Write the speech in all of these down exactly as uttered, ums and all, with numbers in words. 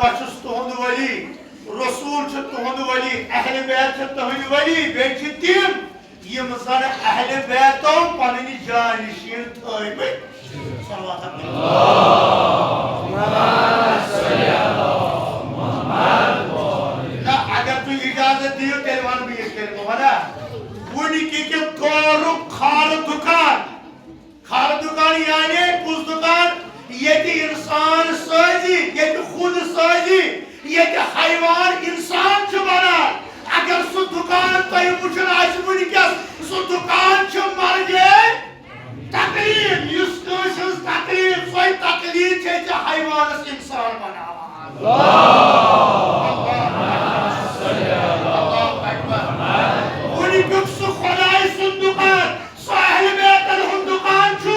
بہٕ چھُس تُہُنٛد ولی، رسول چھُ تُہُنٛد ولی، اہل بیت چھِ تُہٕنٛدۍ ولی، بیٚیہِ چھِ تِم، یِم زن اہل بیتو پنٕنۍ جانشین تھٲومٕتۍ۔ صلوات۔ نہ، اگر تُہۍ اجازت دِیِو، تیٚلہِ ونہٕ بہٕ یہِ کلمہٕ، وَنہ۔ وٕنہِ کہِ کہِ دورُک خارٕ دُکان، خر دُکان یعنی کُس دُکان؟ ییٚتہِ اِنسان سٲزی، ییٚتہِ خود سٲزی، ییٚتہِ حیوان اِنسان چھُ بنان۔ اگر سُہ دُکان تۄہہِ وٕچھُن آسہِ وٕنکیٚس، سُہ دُکان چھُ مرگے تقلید۔ یُس کٲنٛسہِ ہٕنٛز تقلید، سۄے تقلید چھِ أکِس حیوانس اِنسان بناوان۔ اللہ اکبر۔ وٕنکیُک سُہ خداے سُنٛد دُکان، سُہ اہل بیتن ہُنٛد دُکان چھُ،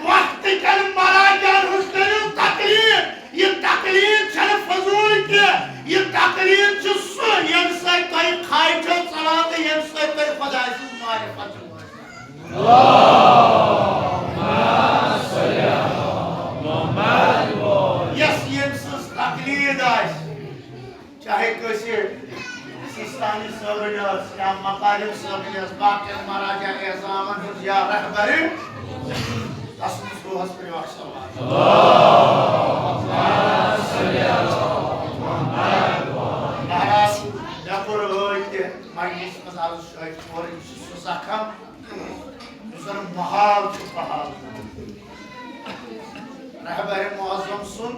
وقت کٮ۪ن مراجعن ہٕنٛز کٔرِو تقلید۔ یہِ تقلید چھَنہٕ فضوٗل کینٛہہ، یہِ تقلید چھُ سُہ، ییٚمہِ سۭتۍ تۄہہِ کھاے چھو ژَلان تہٕ ییٚمہِ سۭتۍ تۄہہِ خۄداے سٕنٛز معرفت چھو حٲصِل۔ یۄس ییٚمہِ سٕنٛز تقلید آسہِ، چاہے کٲنٛسہِ سیستانی صٲبٕنۍ ٲس یا مقارم صٲبٕنۍ ٲس، باقین مراجع اعظامن ہٕنٛز یا رہبرِ، تس منٛز روحس پٮ۪ٹھ اکھ صلوات۔ مہراز، مےٚ کوٚر ٲدۍ تہِ مجلس منٛز عرض، شٲید کورٕنۍ چھُ سُہ زخم، یُس زن محال چھُ بحال۔ رہبرِ معظم سُنٛد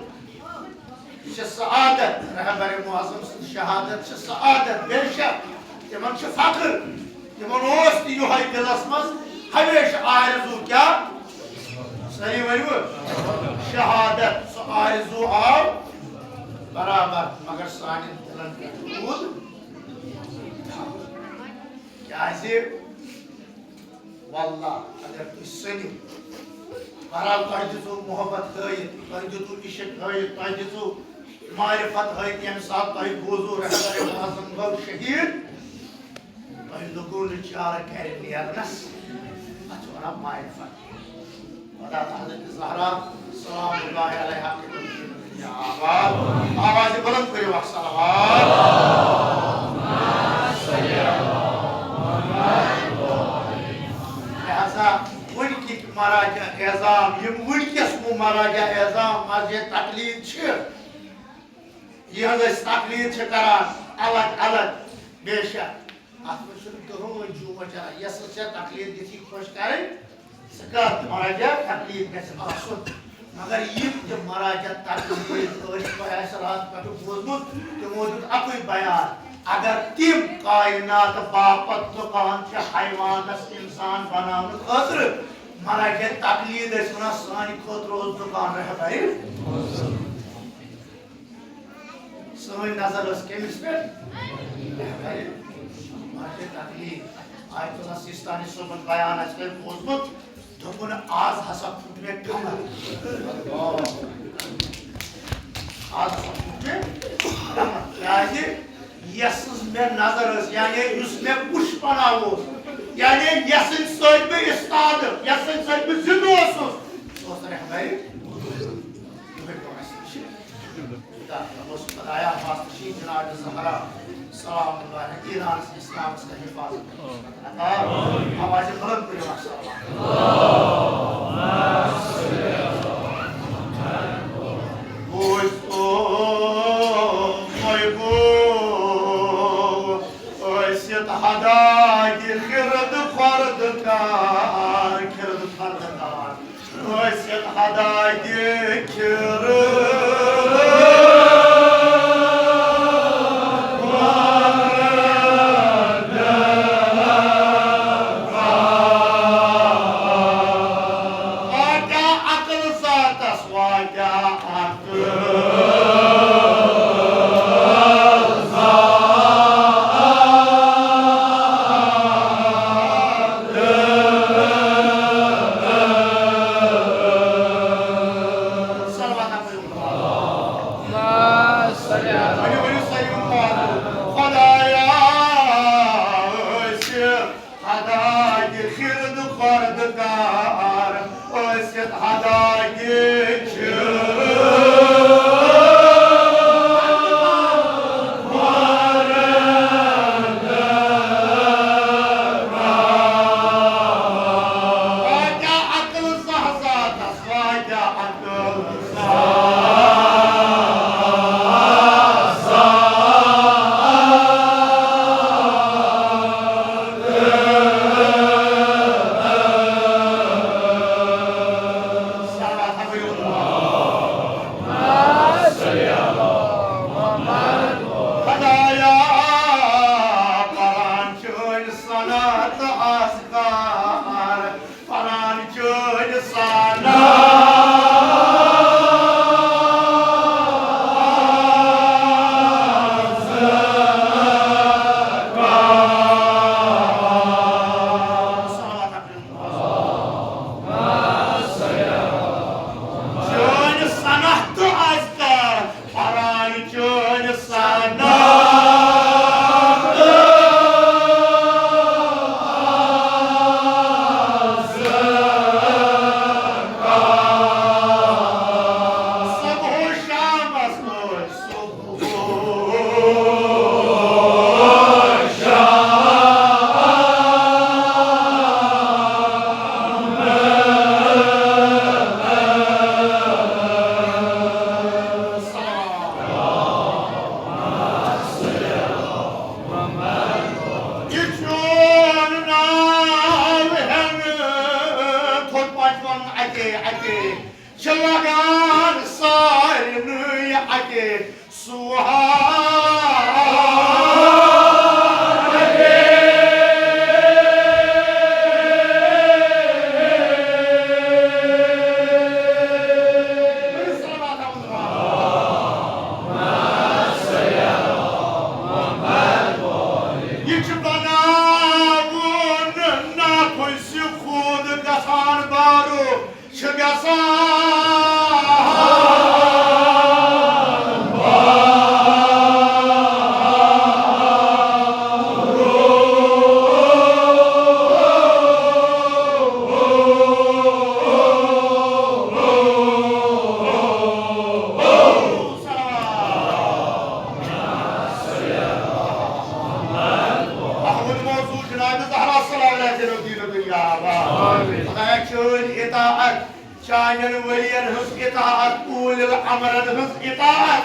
یہِ چھِ سعادت، رہبرِ معظم سٕنٛز شہادت چھِ سعادت، بے شک تِمن چھُ فخر، تِمن اوس تہِ یِہوٚے دِلس منٛز ہمیشہِ آرزوٗ، کیٛاہ؟ سٲری ؤنِو، شہادت، سُہ آرزوٗ آو برابر، مگر سانٮ۪ن دِلن پٮ۪ٹھ روٗد، کیٛازِ؟ واللہ، اگر تُہۍ سٔنِو، بہرحال، تۄہہِ دِژوٕ محبت ہٲیِتھ، تۄہہِ دِژوٕ عشق ہٲیِتھ، تۄہہِ دِژوٕ معرفت ہٲیِتھ، ییٚمہِ ساتہٕ تۄہہِ بوٗزوٕ رہبرِ معظم گوٚو شہیٖد، تۄہہِ لوٚگوٕ نہٕ چارٕ گرِ نیرنس۔ اتھ چھِ ونان معرفت۔ خدا تہٕ حضرت زہرا سلام اللہ علیہا کے دل کی مدد یا آواز، آواز بلند کٔرِو اکھ صلوات۔ لہذا وٕنکِکۍ مراجع اعظام، یِم وٕنکیٚس وۄنۍ مراجع اعظام مسجد تقلید چھِ، یِہٕنٛز أسۍ تقلید چھِ کران الگ الگ، بے شک اتھ منٛز چھُنہٕ کٕہٕنۍ جوٗ چلان۔ یۄس ژےٚ تقلید گژھی خۄش کرٕنۍ، ژٕ کر مراجع تقلید گژھِ آسُن۔ مگر یِم تہِ مراجع تقلید ٲسۍ، تۄہہِ آسہِ راتہٕ پٮ۪ٹھٕ بوٗزمُت، تِمو دیُت اَکُے بیان، اگر تِم کائنات باپتھ دُکان چھِ حیوانس اِنسان بناونہٕ خٲطرٕ، مراجع تقلید ٲسۍ وَنان، سانہِ خٲطرٕ اوس دُکان رہبرِ۔ سٲنۍ نظر ٲس کٔمِس پٮ۪ٹھ؟ ماجہِ تقلید۔ آیت اللہ سیستانی صٲبُن بیان آسہِ تۄہہِ بوٗزمُت، دوٚپُن، "آز ہسا پھُٹ مےٚ کمر۔ آز ہسا پھُٹ مےٚ کمر۔" کیٛازِ؟ یۄس مےٚ نظر ٲس، یعنی یُس مےٚ پُشپنا اوس، یعنی یَسٕنٛدِ سۭتۍ بہٕ استاد، یَسٕنٛدِ سۭتۍ بہٕ زِندٕ اوسُس، سُہ اوس رہبرِ۔ یِہوٚے کوٚر اَسہِ نِش۔ خدا، خدایا، واسطہٕ چھِ جناب زہرا سلام اللہ علیہا ایرانس اسلامس کا حفاظت عطا۔ آواز بلند کٔرِو اکھ صلوات۔ بوز تو محبوب، ٲسِتھ ہدایہِ خرد خرد کار، خرد خرد کار۔ ٲسِتھ ہدایہِ خرد۔ واقعہ عقل ذاتس واقعہ عقل۔ صلوات پٔرِو۔ ؤنِو، ؤنِو سٲری، ؤنِو، خدایا، ٲسِتھ ہدایہِ خرد خرد کار، ٲسِتھ ہدایہِ خرد۔ سبحان یہ چھُ بناوُن ناخوش خود گژھان بارو۔ چھُ گژھان۔ اہم موضوع جناب زہرا صلی اللہ علیہ وسلم دین دنیا آباد۔ خدایا چٲنۍ اطاعت، چانٮ۪ن ؤلین ہٕنٛز اطاعت، اوٗلۍ الامرن ہٕنٛز اطاعت،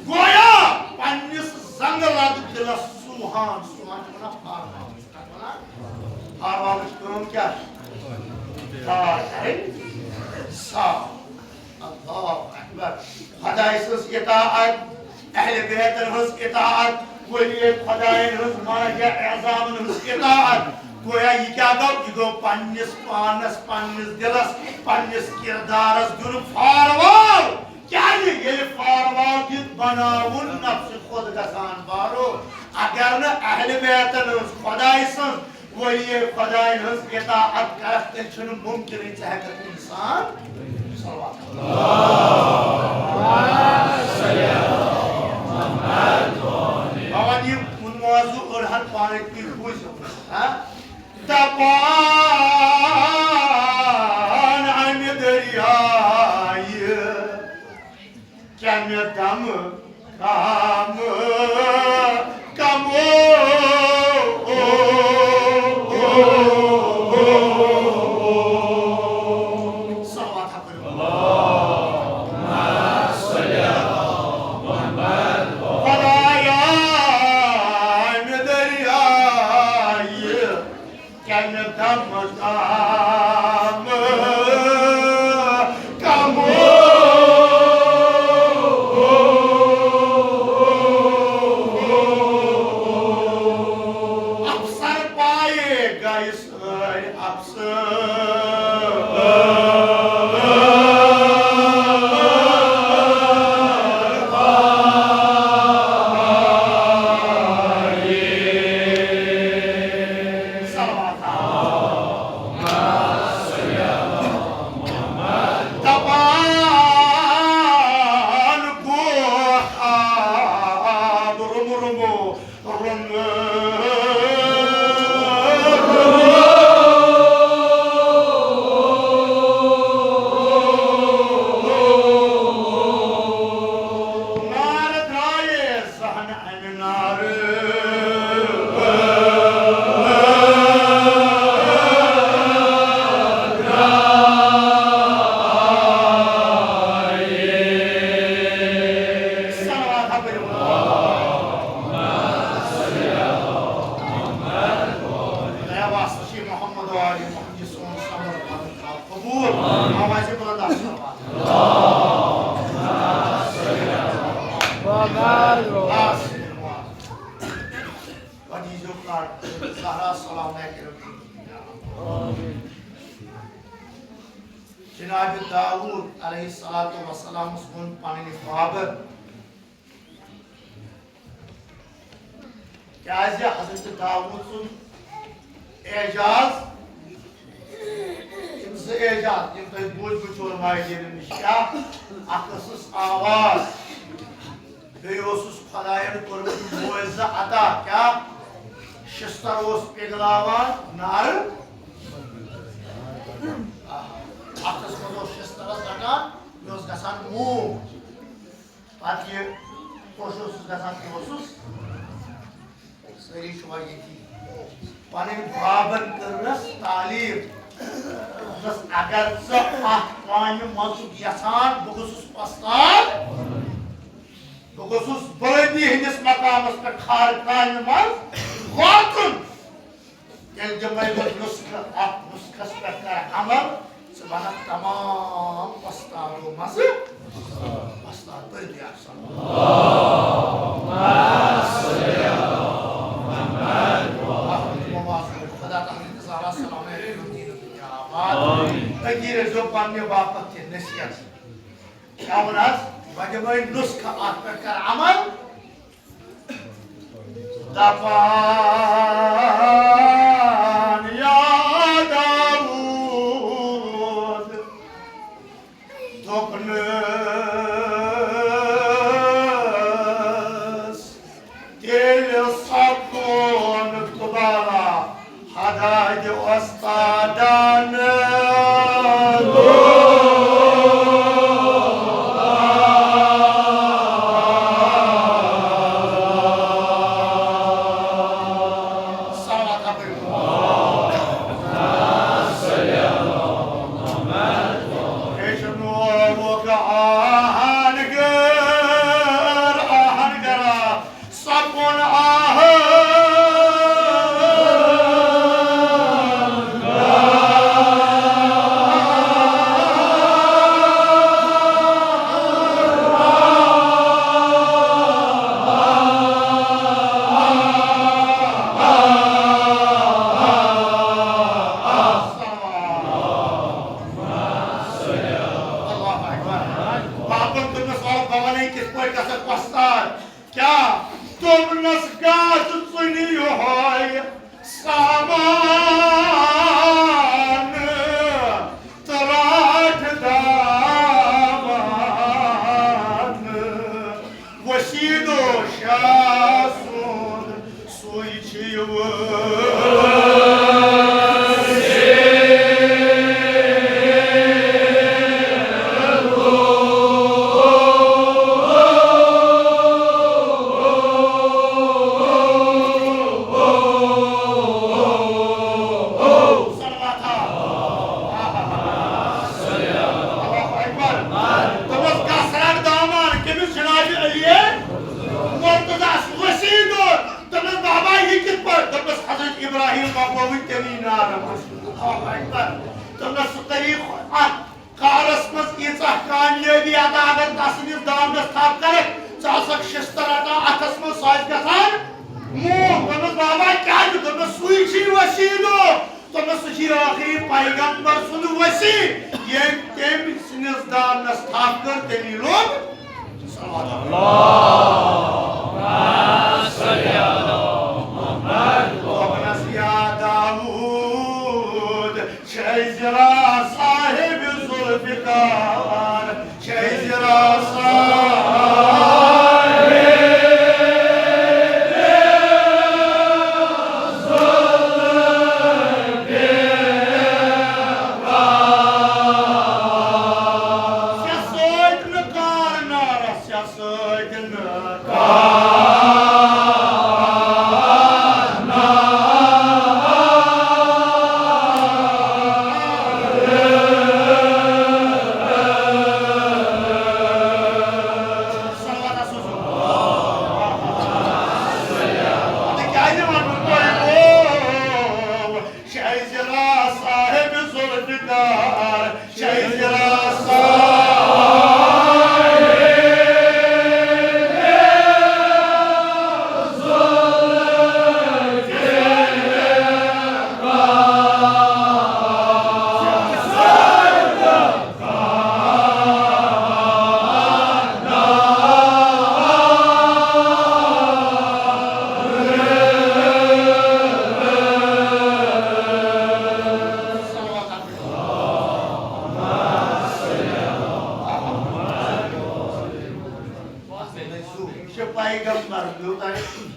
گویا پننِس زنٛگہٕ لد دِلس سُوہان، سُوہان چھِ ونان فارم ہاوُس، کتھ ونان؟ فارم ہاوُس کٲم کیٛاہ چھِ؟ کار کرٕنۍ صاف۔ اللہ اکبر۔ خدایہِ سٕنٛز اطاعت، اہل بیتن ہٕنٛز اطاعت، ولی خدایَن ہٕنٛز، مراجع اعظامن ہٕنٛز اطاعت۔ گویا یہِ کیٛاہ گوٚو؟ یہِ گوٚو پننِس پانس، پننِس دِلس، پننِس کردارس دیُن فاروار۔ کیٛازِ؟ ییٚلہِ فاروار دِتھ بناوُن نفسہِ خود گژھان بارو۔ اگر نہٕ اہل بیتن ہٕنٛز، خدایہِ سٕنٛز، ولی خدایَن ہٕنٛز اطاعت کرکھ، تیٚلہِ چھُنہٕ ممکنٕے ژٕ ہٮ۪ککھ انسان۔ صلوات۔ بہٕ وَنہٕ یہِ موضوع أڑہَن پانَے، تُہۍ بوٗزِو۔ ہا؟ دَپان اَمہِ دٔریایہِ کیٛاہ مےٚ دمہٕ کم کمو۔ صلوات ہا پٔرِو۔ خدایا، مےٚ دٔریایہِ کَمہِ دمہٕ کم کمو۔ افسر پایہِ گٔے سٲرۍ افسر۔ صلوات۔ دپان گوٚو آب روٚمہٕ روٚمہٕ، روٚمہٕ روٚمہٕ۔ نار درٛایے زہن امہِ نارٕ۔ صلوات ہا پٔرِو۔ خدایا واسطہٕ چھُ محمد و آل محمد سون صبر کرُن۔ قبول۔ آوازِ بلند آسہِ۔ وۄنۍ دیٖزیو کارڈ۔ زہرا سلام علیکم۔ جناب داؤد علیہ الصلوۃ والسلامس ووٚن پننہِ بابن، کیازِ حضرت داؤد سُنٛد اعجاز، یِم زٕ اعجاز، یِم تۄہہِ بوٗزمٕتۍ چھِو علماء دیٖنَن نِش، کیٛاہ؟ اکھ ٲسٕس آواز، بیٚیہِ اوسُس خۄدایَن کوٚرمُت معجزٕ عطا، کیٛاہ؟ شِستَر اوس پِگلاوان نارٕ، آ، اَتھَس منٛز اوس شِستَرَس رَٹان، یہِ اوس گژھان موم۔ پتہٕ یہِ خۄش اوسُس گژھان، تہِ اوسُس۔ سٲری چھِوا ییٚتی؟ پنٕنۍ بابن کٔرنَس تعلیٖم۔ دوٚپنَس، اگر ژٕ اَتھ کامہِ منٛزُک یژھان، بہٕ گوٚژھُس وۄستاد۔ بہٕ گوٚژھُس بلندی ہٕنٛدِس مقامس پٮ۪ٹھ کھارٕ کامہِ منٛز واتُن۔ تیٚلہِ دِمے بہٕ نُسخہٕ، اَتھ نُسخس پٮ۪ٹھ کر عمل، ژٕ بنکھ تمام وۄستادو منٛزٕ وۄستاد۔ پٔرِو دُعا۔ صلی اللہ۔ وَن حظ، وۄنۍ دِمَے نُسخہٕ اَتھ پٮ۪ٹھ کر عمل۔ دَپان یا داوود، دوٚپنَس، تیٚلہِ سپُد دوبارہ حدادِ وۄستادن۔ صلوات پٔرِو۔ ہیٚچھنووُکھ آہن گر، آہن گرا سپُن آہن۔ اللہ اکبر۔ باپن دوٚپنس، "وَلہٕ بہٕ وَنے کِتھ پٲٹھۍ گژھکھ وۄستاد؟" کیٛاہ؟ دوٚپنس، "گژھ ژٕ نہِ یِہوٚے سامان تہٕ راٹھ دامان، وسیٖدو شاہ سُنٛد سُے چھُ یِوان۔" صلوات۔ اللہ اکبر۔ دوٚپمَس، "گژھ رَٹ دامان کٔمِس جناب علی مرتضیٰ ہَس وسیٖدو۔" دوٚپمَس، "بابا، یہِ کِتھ پٲٹھۍ؟" دوٚپمَس، "حضرت ابراہیم مۄکلووُے تیٚمی نارٕ منٛز۔" اللہ اکبر۔ دوٚپمَس، "سُہ طریٖقہٕ اَتھ کارس منٛز ییٖژاہ کامیٲبی عطا، اگر تسٕنٛدِس دامنس تھپھ کرکھ، ژٕ آسکھ شستہٕ رٹان اتھس منٛز، سُہ آسہِ گژھان موم۔" دوٚپمس، "بابا، کیٛازِ؟" دوٚپمس، "سُے چھُے وسیٖلہٕ۔" دوٚپمس، "سُہ چھُے ٲخری پیغمبر سُنٛد وسی، ییٚمۍ تٔمۍ سٕنٛدِس دامنس تھپھ کٔر، تٔمی لوٚگ صلوات۔ دوٚپنس، یا داوود، چھے زِرا صاحب ذوالفقار، چھے زِرا صاحب ذوالفقار۔ ژےٚ سۭتۍ نہٕ کار نارس، ژےٚ سۭتۍ نہٕ کار۔ شاہ زرا صاحب ذوالفقار، شاہ زرا صاحب۔ یہِ چھُ پیغمبر، یوٗتاہ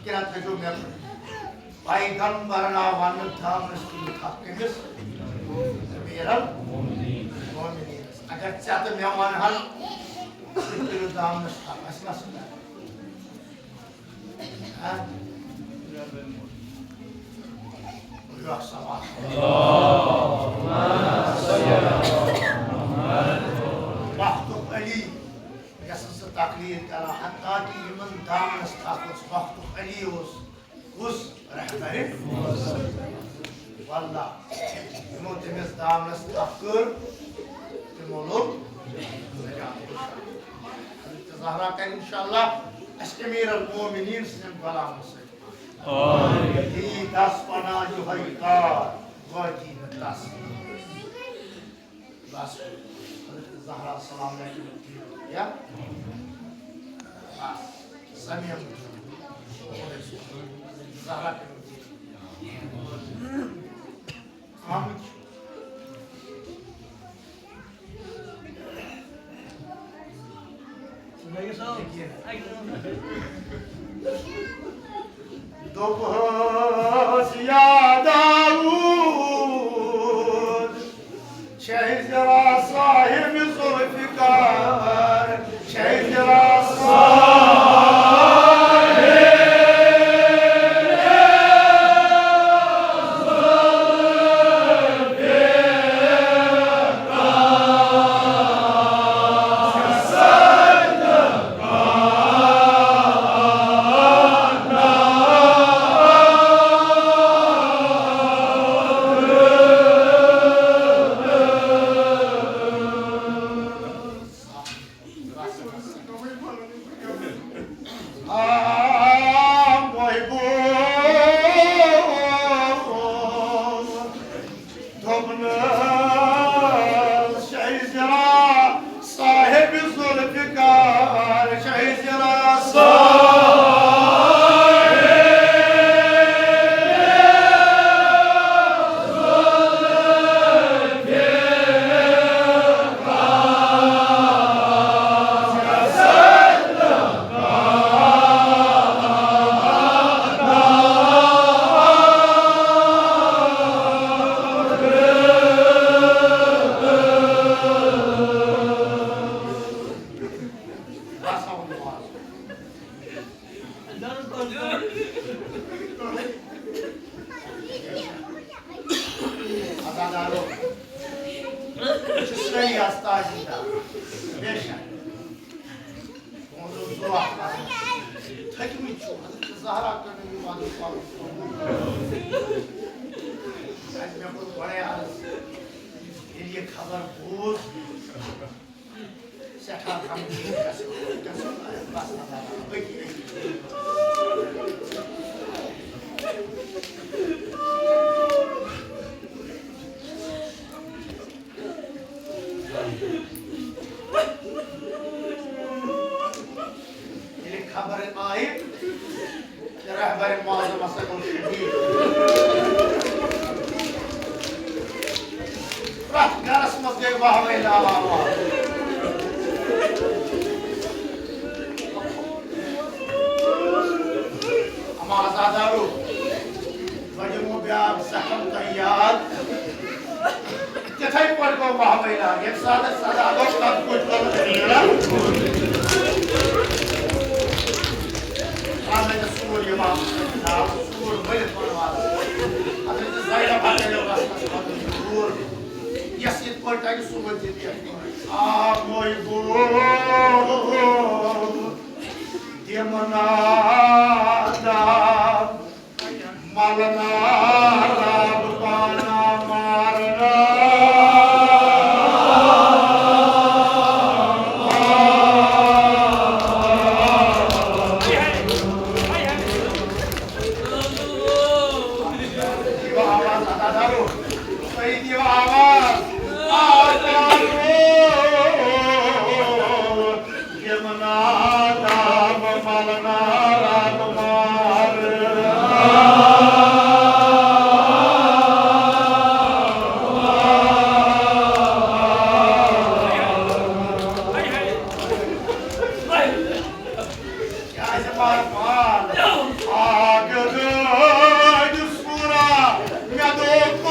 کرٛٮ۪کھ تھٲیزیو مےٚ۔ پیغمبرن آو وننہٕ، دامنس کُن تھپھ کٔمِس؟ امیر المومنینس۔ اگر ژےٚ تہٕ مےٚ ونہن، ژٕ کٔرِو دامنس تھپھ، اَسہِ ما سُہ کرِ؟ ہاں؟ وقتُک علی، یۄس سُہ تقریر کران، حتیٰ کہ یِمن دامنس تھپھ اوس، وقتُک علی اوس، کُس؟ رہبر۔ واللہ، یِمو تٔمِس دامنس تھپھ کٔر، تِمو لوٚگ نجات۔ حضرت زہرا کرِ انشاءاللہ اَسہِ امیر المومنین سٕنٛدٮ۪ن غلامن سۭتۍ۔ آمین۔ یی دس پناہ یِہوٚے کار، وٲتی نہٕ تس۔ بس، حضرت زہرا سلام علیکم۔ یا؟ بس، سمیم۔ زہرا۔ آمٕتۍ۔ دوٚپہَس، یا داوود، چھے ذرا صاحب ذوالفقار، چھے ذرا صاحب دوٚپنَس، شاہی ذرا صاحب ذوالفقار، شاہی ذرا صاحب۔ عزادارو، أسۍ چھِ سٲری آز تعزیٖم دار۔ بے شک۔ تُہُنٛد اوس دُعا کران۔ تھٔکمٕتۍ چھِو۔ حضرت زہرا کٔر نہٕ یہِ وَنُن پَنُن۔ کیٛازِ مےٚ کوٚر گۄڈَے عرض، ییٚلہِ یہِ خبر بوٗز، سٮ۪ٹھاہ غمگیٖن گژھُن، گژھُن، بس، بس، بس، أتی، أتی۔ ییٚلہِ خبر آیہِ، رہبر معظم ہسا گوٚو شہید۔ پرٛٮ۪تھ گرس منٛز گٔے واہ وٲے لا واہ واہ۔ اما عزادارو، وۄنۍ دِمو بیٛاکھ زخم تۄہہِ یاد۔ تِتھَے پٲٹھۍ گوٚو واہ وٲے لا۔ ییٚمہِ ساتہٕ سزا گوٚو، تَتھ پٲٹھۍ کوٚرُکھ نیران۔ آ، مےٚ چھُ سوٗر یِوان، ناو سوٗر ؤلِتھ وَنہٕ وَنہٕ۔ حضرت زینب ہا کَریو رَسمَس منٛز سوٗر، یَس یِتھ پٲٹھۍ تَتہِ سُہ ؤتھِتھ یَتھ منٛز۔ آ، موے گوٚو، تِم نادان۔ ملنا رب پانا مارنا۔ دیو آواز ادا دارو، صحیح دیو آواز۔ آ دارو۔ یِم نادام ملنا رب مار۔ کیٛازِ مار مار؟ آگ دٲدۍ سورا مےٚ دوٚپ۔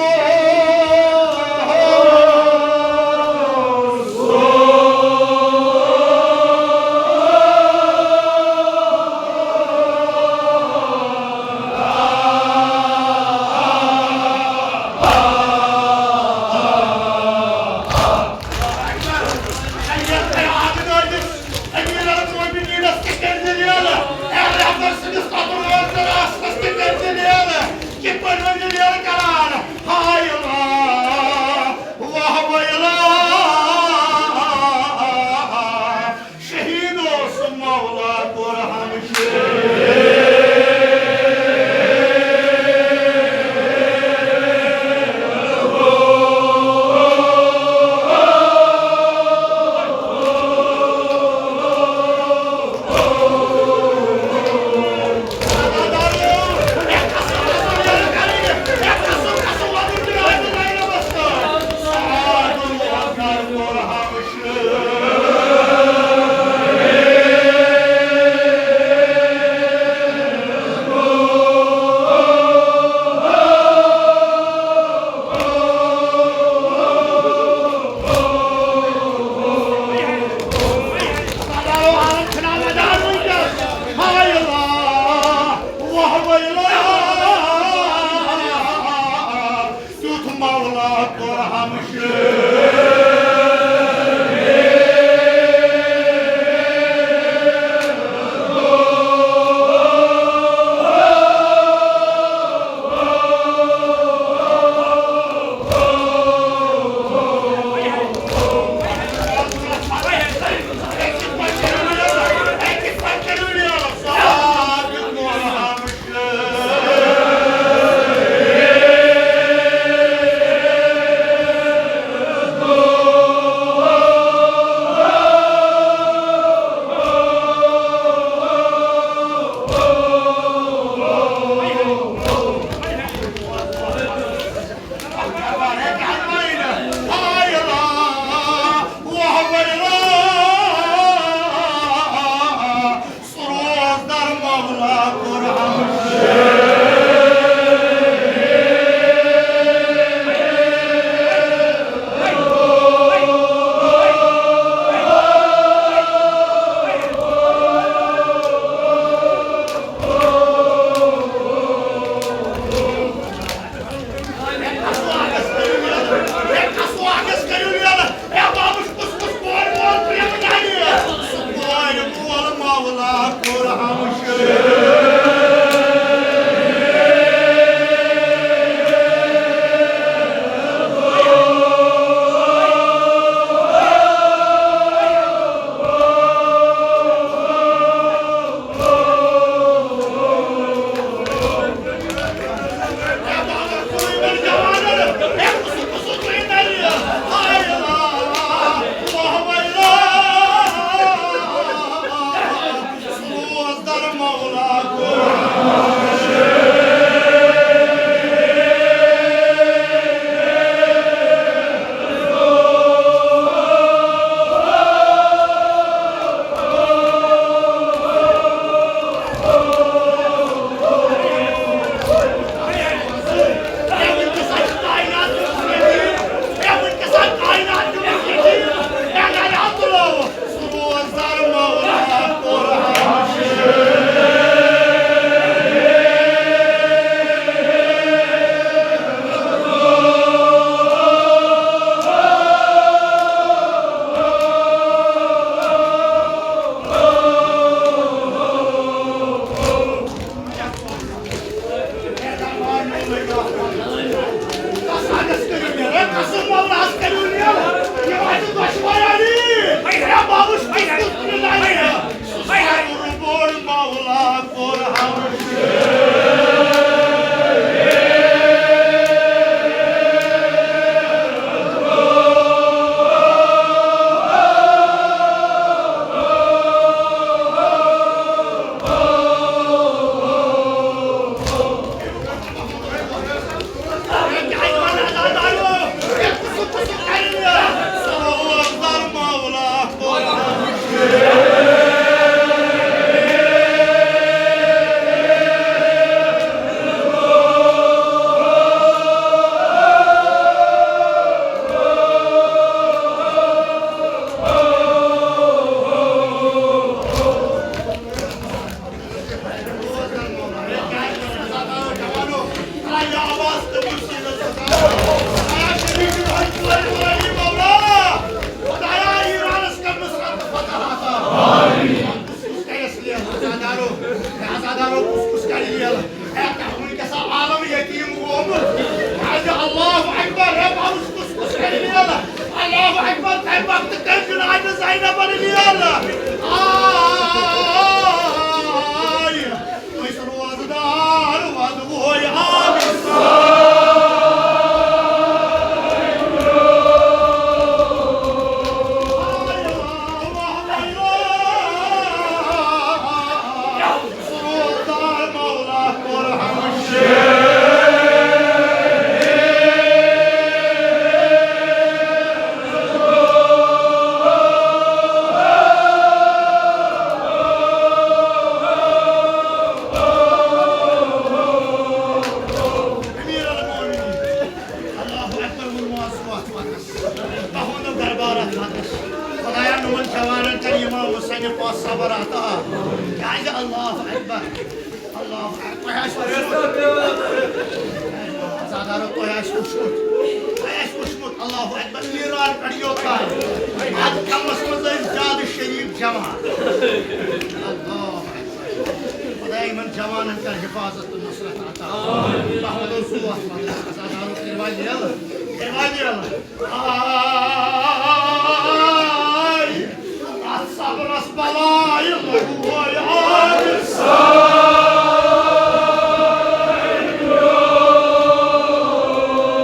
عالم یتیم گوٚمُت۔ اَدٕ اللہ اکبر، ہے، بہٕ وُچھ کُس کُس کرِ میلہٕ۔ اللہ اکبر، تَمہِ وقتہٕ کٔر جناب زینبن میلہٕ۔ آے، أسۍ روزدار وَدوے آبِ سان۔ آے، اللہ اکبر۔ اللہ اکبر، ووٚنمو از وتھ وتس۔ تہنٛد دربار اتھ وتس۔ خدایا، نوٚمن جوانن کر امام حسین پاس صبر عطا۔ کیازِ اللہ اکبر۔ اللہ اکبر۔ تۄہہِ آسہِ وُچھمُت۔ عزادارو، تۄہہِ آسہِ وُچھمُت۔ تۄہہِ آسہِ وُچھمُت۔ اللہ اکبر۔ ایران پٮ۪ٹھ یوٚت تام۔ اتھ کمس منٛز ٲسۍ زیادٕ شریف جوان۔ اللہ اکبر۔ خدایا، یِمن جوانن کر حفاظت تہٕ نصرت عطا۔ محمد رسول اللہ۔ عزادارو، کٔرِو وۄنۍ یلہٕ۔ کٔرِو وۄنۍ یلہٕ۔ آے، اَتھ صبرس بلایہِ لوٚگ وۄنۍ عابد صٲب۔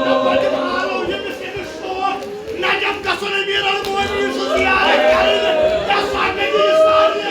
نہ وۄنۍ آو ییٚمِس، ییٚمِس شوق نجف گژھُن، امیر المومنین سُنٛد زیارت کرٕنۍ، یا سۄ نبی سارنٕے۔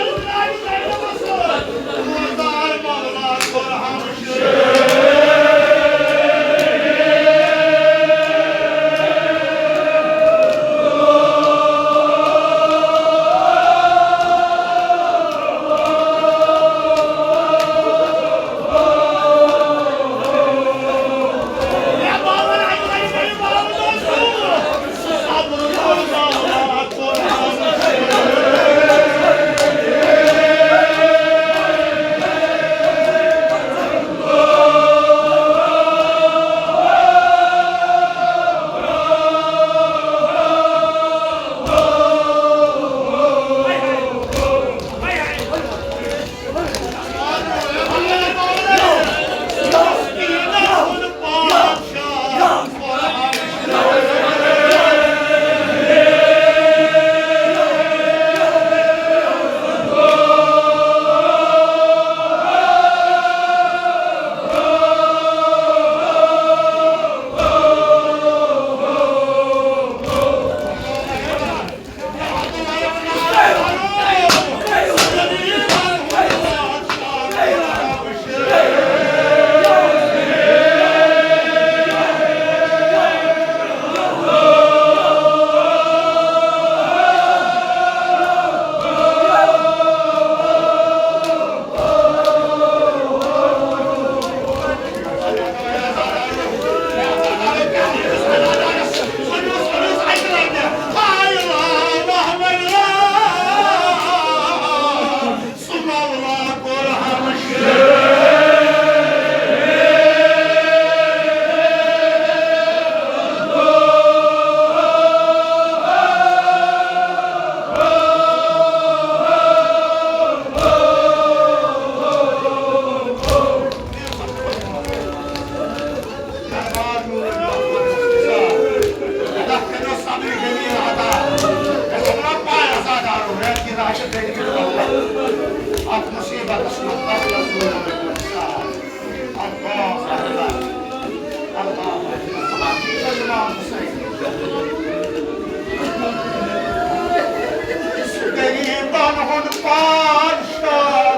غریبن ہُنٛد پادشاہ۔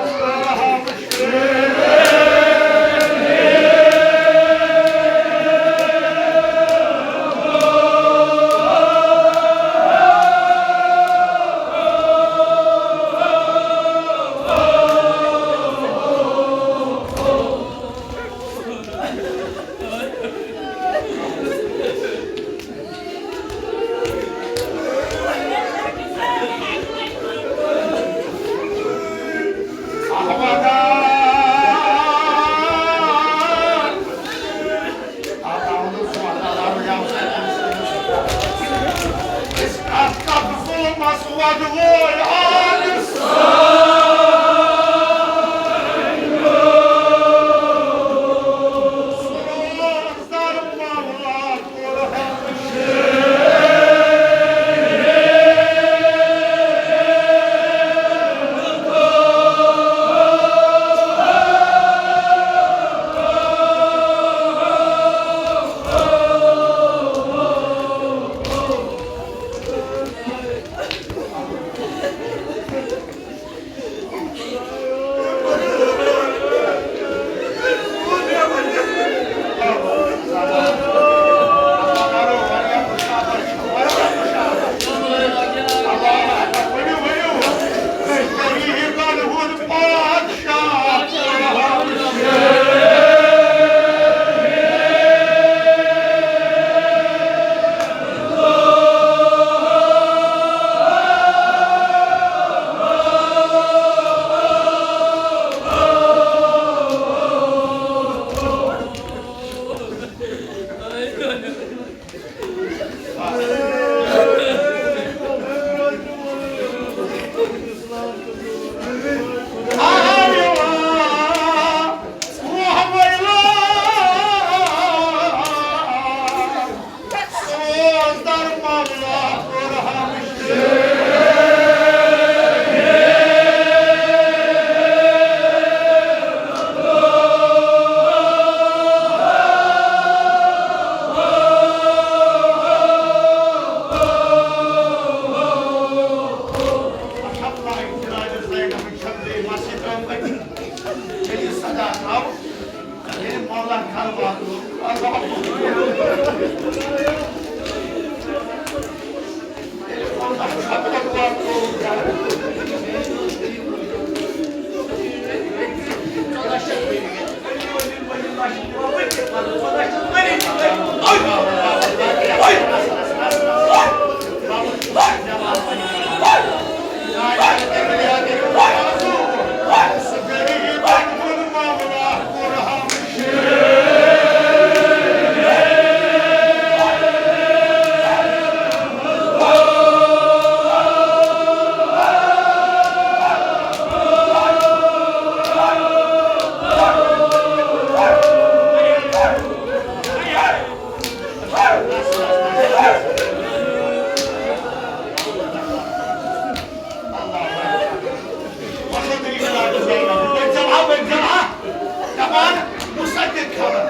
دَپان، مُصدِق خبر،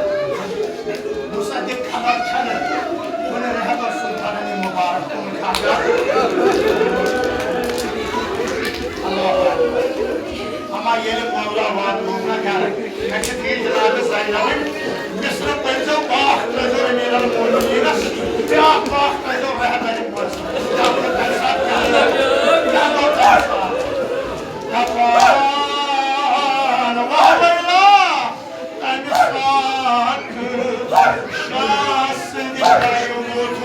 مُصدِق خبر چھَنہٕ کُنہِ رہبر سُلطانَن یہِ مُبارک کُن کھاجان۔ اللہ اکبر۔ اما ییٚلہِ مولا واتنوو نہ گرٕ، مےٚ چھِ دِتۍ جناب زینبٕنۍ مِصرٕ پٔرۍزیو پاکھ ترٛٲوزیو امیر المومنینس، بیٛاکھ پاکھ ترٛٲوزیو رہبر مُعظم۔ کیٛاہ ووٚنُکھ تَمہِ ساتہٕ؟ کیٛاہ ووٚن؟ کیٛاہ گوٚو تَمہِ ساتہٕ؟ دَپان، واہ ویلا، تَمہِ ساتہٕ شاہ سٕنٛدِ گرِ ووت۔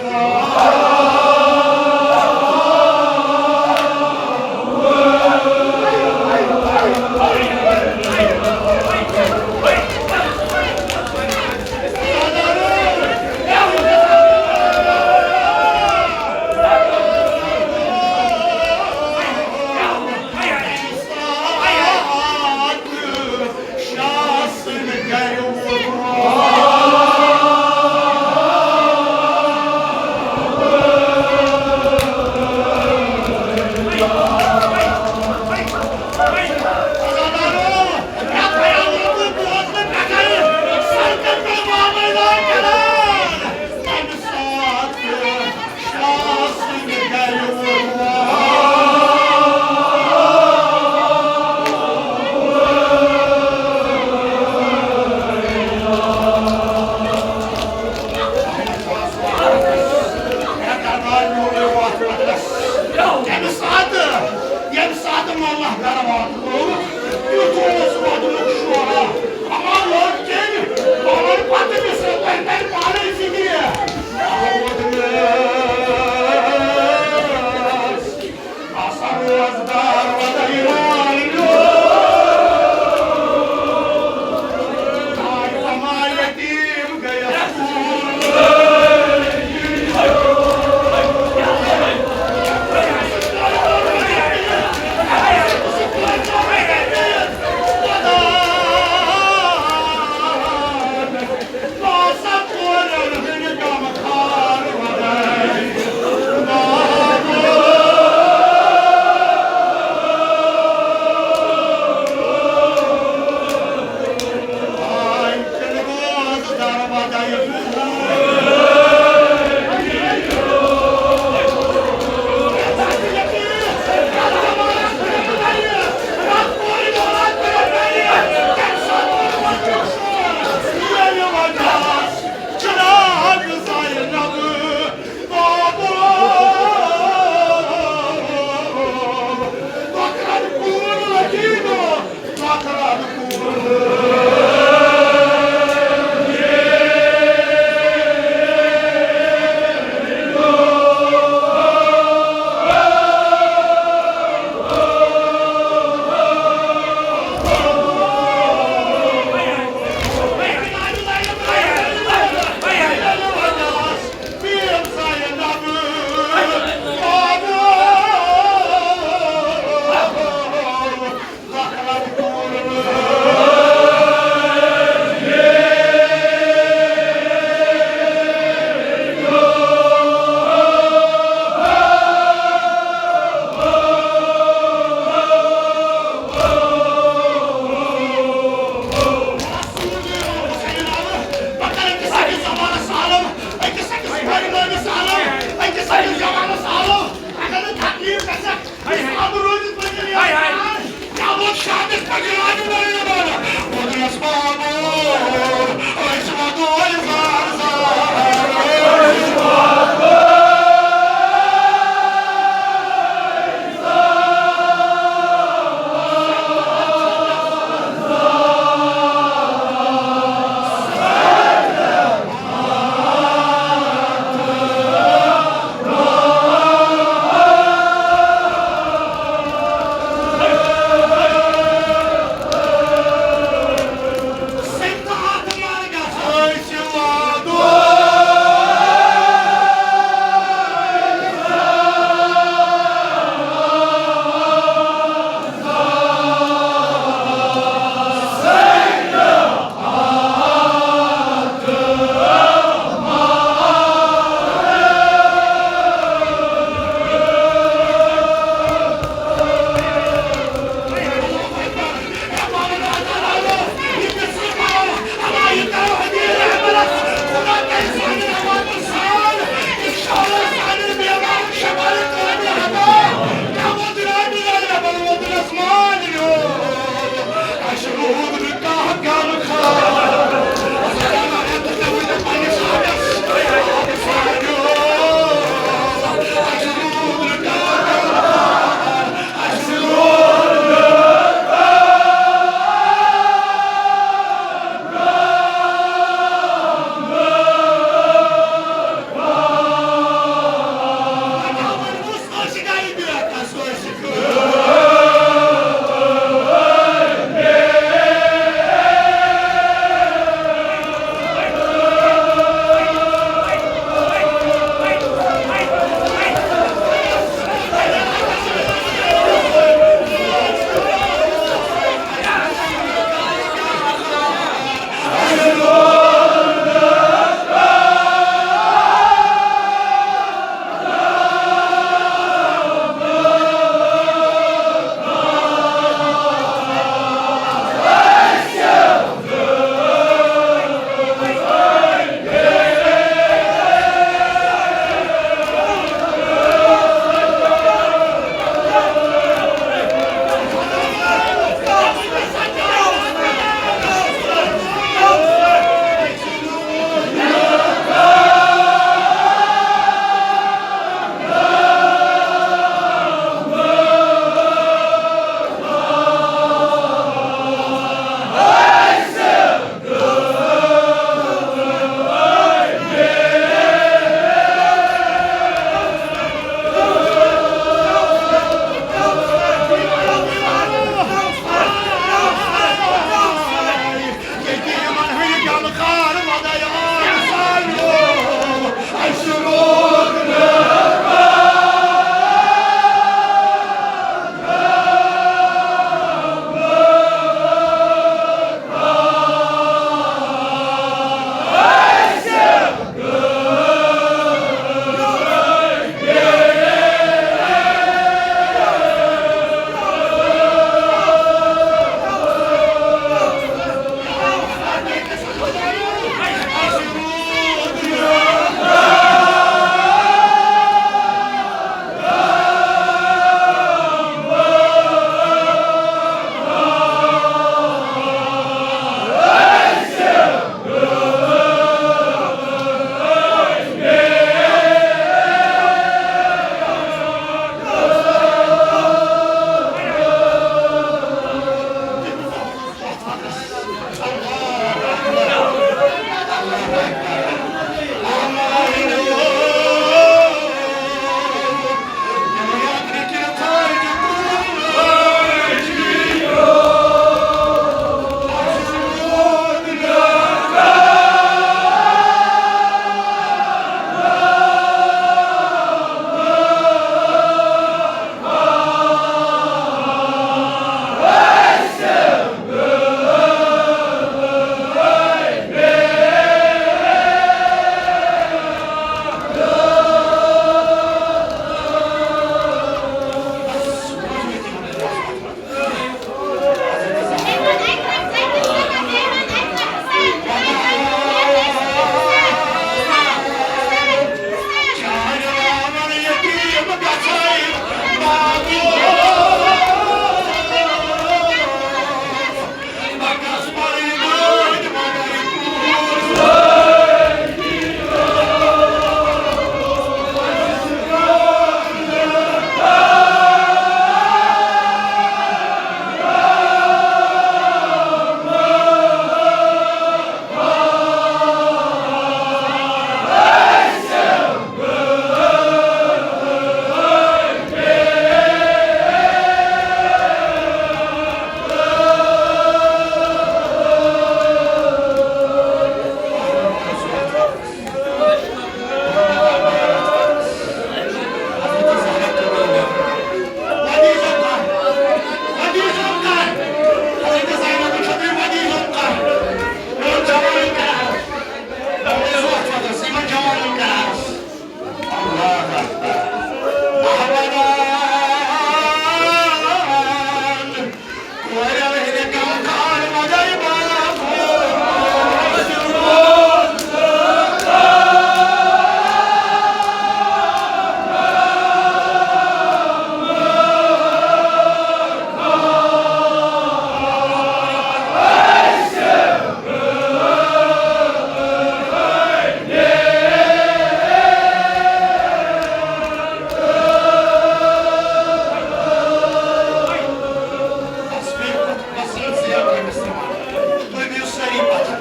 تُہۍ بِہِو سٲری پتھر۔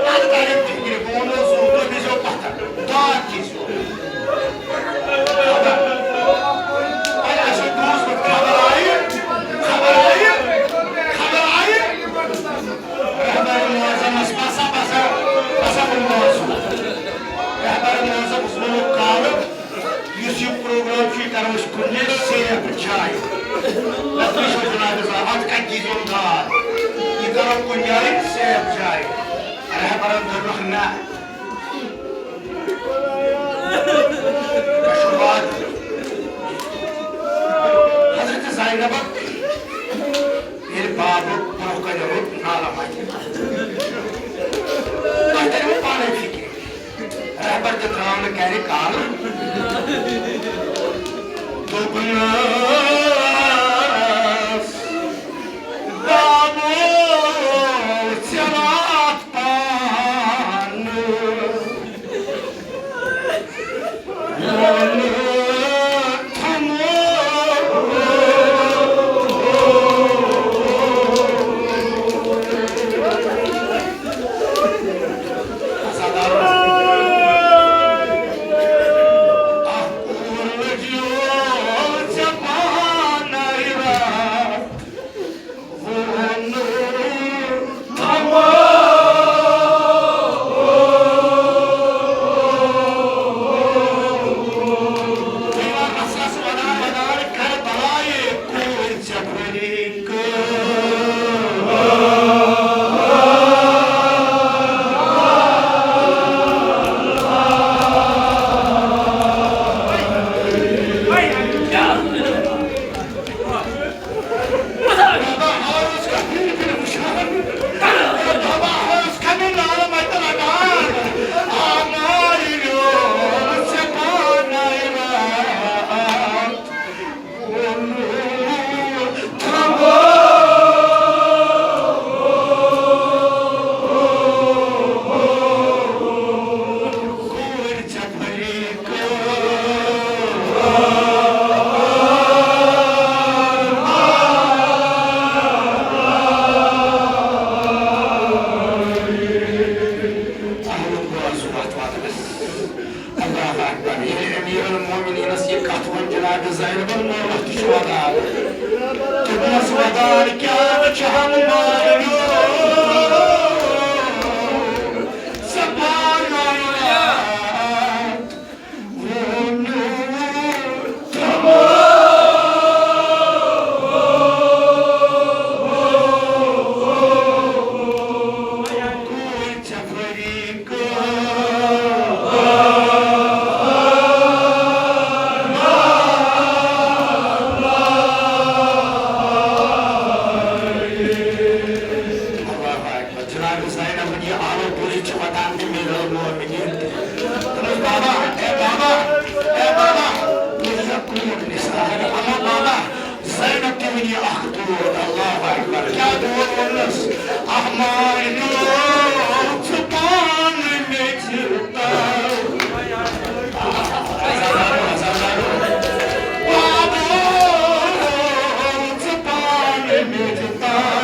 اَدٕ کَرِ فِکرِ، بہٕ وَنو زُو، تُہۍ بِہزیو پتھر۔ داد دیٖزیو۔ خبر، وۄنۍ آسہِ بوٗزمُت، خبر آیہِ، خبر آیہِ، خبر آیہِ۔ رہبر معظمس پسا، پسا، پسا کُن بوزُن۔ رہبر معظمس ووٚنُکھ کالہٕ، یُس یہِ پروگرام چھُ، یہِ کرو أسۍ کُنہِ سیف جایہِ۔ لطیف جناب صاحب، اتھ کتہِ دیٖزیون داد؟ یہِ کرو کُنہِ جایہِ سیف جایہِ۔ رہبرن دوٚپُکھ، نہ، مےٚ چھُ وعدٕ۔ حضرت زینبن ییٚلہِ بابُک برٛونٛہہ کنہِ روٚٹ نالہٕ مَتہِ، تۄہہِ تَریوٕ پانَے فِکرِ۔ رہبر تہِ درٛاو نہٕ گرِ کالہٕ۔ دوٚپنَس، بابو، ژےٚ وات پانہٕ۔ زینب، یہ آلو پوری چھ وتان تہ میرل مومنین۔ دوٚپمس، بابا، اے بابا، اے بابا، مےٚ چھُ کوٗر نثار۔ اما بابا، زینب تہِ ونہِ اکھ دود، اللہ اکبر۔ کیٛاہ دود ووٚننس؟ احمد ژٕ پانہٕ مےٚ چھِ تاو۔ بابا، ژٕ پانہٕ مےٚ چھِ تاو۔